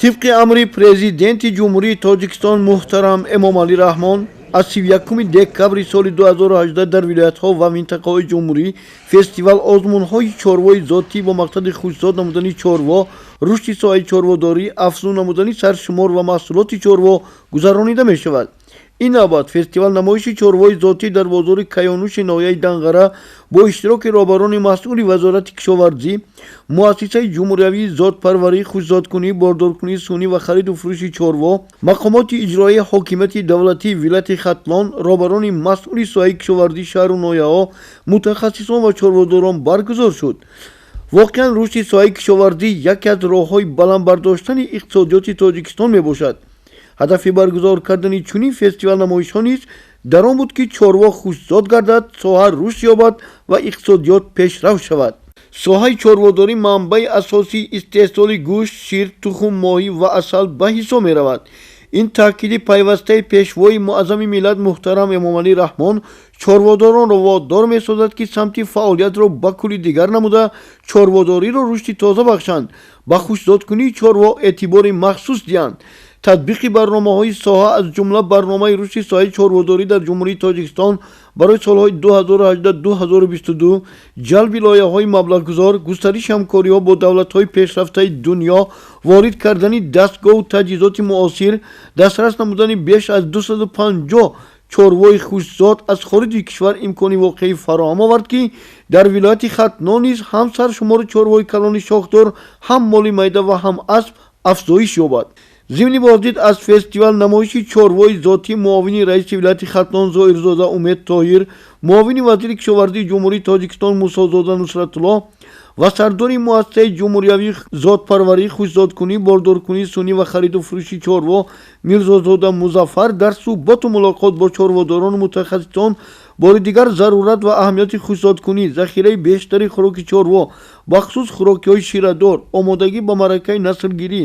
Тибқи амри Президенти Ҷумҳурии Тоҷикистон муҳтарам Эмомалӣ Раҳмон аз 31 декабри соли 2018 дар вилоятҳо ва минтақаҳои ҷумҳурӣ фестивал озмунҳои чорвои зотӣ бо мақсади хушзод намудани чорво, рушди соҳаи чорводорӣ, афзун намудани саршумор ва маҳсулоти чорво гузаронида мешавад. Ин навбат фестивал намоиши чорвои зотӣ дар бозори Каёнуши ноҳияи Данғара бо иштироки роҳбарони масъули Вазорати кишоварзӣ, Муассисаи ҷумҳуриявии зотпарварӣ, хушзодкунӣ, бордоркунии сунъӣ ва хариду фурӯши чорво, мақомоти иҷроияи ҳокимияти давлатии вилояти Хатлон, роҳбарони масъули соҳаи кишоварзии шаҳру ноҳияҳо, мутахассисон ва чорводорон баргузор шуд. Воқеан, рушди соҳаи кишоварзӣ яке аз роҳҳои баланд бардоштани иқтисодиёти Тоҷикистон мебошад. Ҳадафи баргузор кардани чунин фестивал намоишҳо низ дар он буд, ки чорво хушзод гардад, соҳа рушд ёбад ва иқтисодиёт пешрав шавад. Соҳаи чорводорӣ манбаи асосии истеҳсоли гӯшт, шир, тухм, моҳӣ ва асал ба ҳисоб меравад. Ин таъкиди пайвастаи Пешвои муаззами миллат муҳтарам Эмомалӣ Раҳмон чорводоронро водор месозад, ки самти фаъолиятро ба кулли дигар намуда, чорводориро рушди тоза бахшанд, ба хушзодкунии чорво эътибори махсус диҳанд. Татбиқи барномаҳои соҳа, аз ҷумла барномаи рушди соҳаи чорводорӣ дар Ҷумҳурии Тоҷикистон барои солҳои 2018-2022, ҷалби лоиҳаҳои маблағгузор, густариши ҳамкориҳо бо давлатҳои пешрафтаи дунё, ворид кардани дастгоҳу таҷҳизоти муосир, дастрас намудани беш аз 250 чорвои хушзод аз хориҷи кишвар имкони воқеӣ фароҳам овард, ки дар вилояти Хатлон низ ҳам саршумори чорвои калони шохдор, ҳам моли майда ва ҳам асп афзоиш ёбад. Зимни боздид аз фестивал намоиши чорвои зотӣ муовини раиси вилояти Хатлон Зоирзода Умед Тоҳир, муовини вазири кишоварзии Ҷумҳурии Тоҷикистон Мусозода Нусратулло ва сардори Муассисаи ҷумҳуриявии зотпарварӣ, хушзодкунӣ, бордоркунии сунъӣ ва хариду фурӯши чорво Мирзозода Музаффар дар суҳбату мулоқот бо чорводорону мутахассисон бори дигар зарурат ва аҳамияти хушзодкунӣ, захираи бештари хӯроки чорво, бахусус хӯрокиҳои ширадор, омодагӣ ба маъракаи наслгирӣ,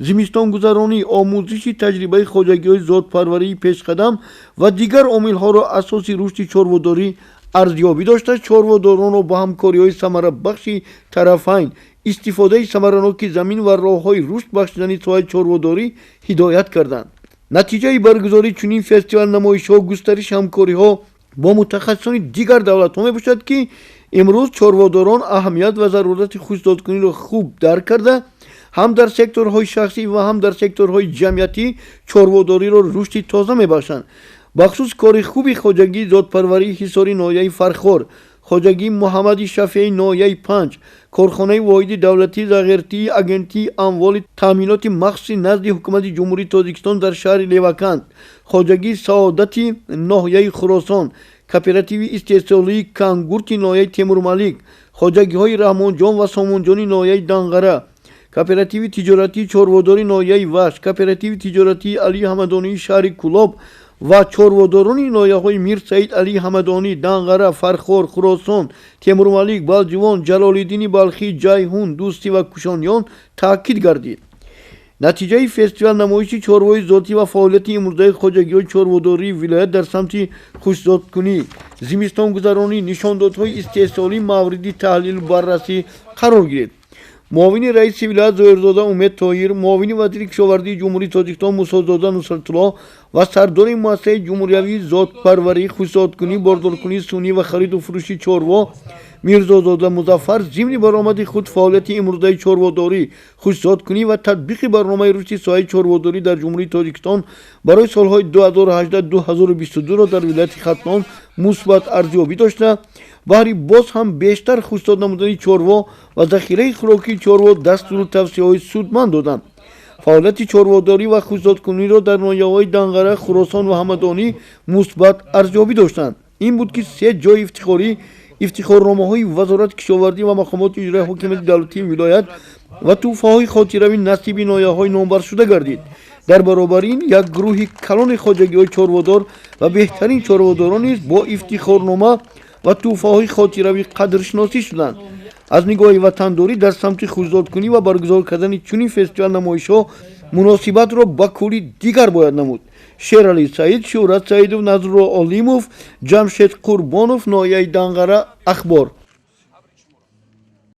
зимистонгузаронӣ, омӯзиши таҷрибаи хоҷагиҳои зотпарварии пешқадам ва дигар омилҳоро асоси рушди чорводорӣ арзёбӣ дошта, чорводоронро ба ҳамкориҳои самарабахши тарафайн, истифодаи самараноки замин ва роҳҳои рушд бахшидани соҳаи чорводорӣ ҳидоят карданд. Натиҷаи баргузории чунин фестивал намоишҳо, густариши ҳамкориҳо бо мутахассисони дигар давлатҳо мебошад, ки имрӯз чорводорон аҳамият ва зарурати хушзодкуниро хуб дарк карда, ҳам дар секторҳои шахсӣ ва ҳам дар секторҳои ҷамъиятӣ чорводориро рушди тоза мебахшанд. Бахусус кори хуби хоҷагии зотпарварии Ҳисори ноҳияи Фархор, хоҷагии Муҳаммади Шафеи ноҳияи Панҷ, корхонаи воҳиди давлатии зағиртии Агентии амволи таъминоти махсуси назди Ҳукумати Ҷумҳурии Тоҷикистон дар шаҳри Леваканд, хоҷагии Саодати ноҳияи Хуросон, кооперативи истеҳсолии Кангурти ноҳияи Темурмалик, хоҷагиҳои Раҳмонҷон ва Сомонҷони ноҳияи Данғара, кооперативи тиҷоратии чорводори ноҳияи Вахш, кооперативи тиҷоратии Алии Ҳамадонии шаҳри Кӯлоб ва чорводорони ноҳияҳои Мир Саид Алии Ҳамадонӣ, Данғара, Фархор, Хуросон, Темурмалик, Балҷувон, Ҷалолиддини Балхӣ, Ҷайҳун, Дӯстӣ ва Кушониён таъкид гардид. Натиҷаи фестивал намоиши чорвои зотӣ ва фаъолияти имрӯзаи хоҷагиҳои чорводории вилоят дар самти хушзодкунӣ, зимистонгузаронӣ, нишондодҳои истеҳсолӣ мавриди таҳлилу баррасӣ қарор гирифт. Муовини раиси вилоят Зоҳирзода Умед Тоҳир, муовини вазири кишоварзии Ҷумҳурии Тоҷикистон Мусозода Нусратулло ва сардори Муассисаи ҷумҳуриявии зотпарварӣ, хушзодкунӣ, бордоркунии сунъӣ ва хариду фурӯши чорво Мирзозода Музаффар зимни баромади худ фаъолияти имрӯзаи чорводорӣ, хушзодкунӣ ва татбиқи барномаи рушди соҳаи чорводорӣ дар Ҷумҳурии Тоҷикистон барои солҳои 2018-2022-ро дар вилояти Хатлон мусбат арзёбӣ дошта, баҳри боз ҳам бештар хушзод намудани чорво ва захираи хӯрокии чорво дастуру тавсияҳои судманд доданд. Фаъолияти чорводорӣ ва хушзодкуниро дар ноҳияҳои Данғара, Хуросон ва Ҳамадонӣ мусбат арзёбӣ доштанд. Ин буд, ки се ҷои ифтихорӣ, ифтихорномаҳои Вазорати кишоварзӣ ва мақомоти иҷроияи ҳокимияти давлатии вилоят ва тӯҳфаҳои хотиравӣ насиби ноҳияҳои номбаршуда гардид. Дар баробари ин як гурӯҳи калони хоҷагиҳои чорводор ва беҳтарин чорводорон низ бо ифтихорнома ва тӯҳфаҳои хотиравӣ қадршиносӣ шуданд. Аз нигоҳи ватандорӣ дар самти хушзодкунӣ ва баргузор кардани чунин фестивал намоишҳо муносибатро ба кулли дигар бояд намуд. Шералӣ Саид, Шӯҳрат Саидов, Назрулло Олимов, Ҷамшед Қурбонов, ноҳияи Данғара, Ахбор.